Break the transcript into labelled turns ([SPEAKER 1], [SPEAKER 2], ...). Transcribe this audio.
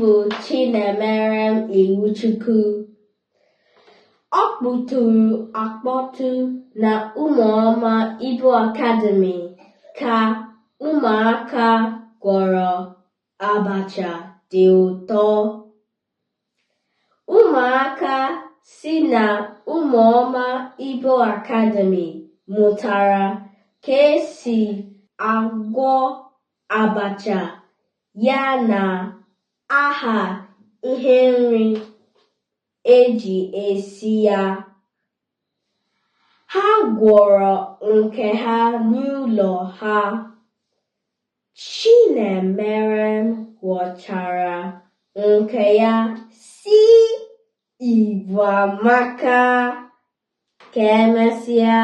[SPEAKER 1] bụ Chinemerem Iwuchukwu. Ọ kpọtụrụ akpọtụ na Ụmụoma Igbo Academy ka ụmụaka gwọrọ abacha dị ụtọ. Ụmụaka si na Ụmụoma Igbo Academy mụtara ka esi agwọ abacha ya na aha ihe nri eji esi ya. Ha gwọrọ nke ha n'ụlọ ha. Chinemerem gwọchara nke ya sị Igbo amaka. Ka emesịa.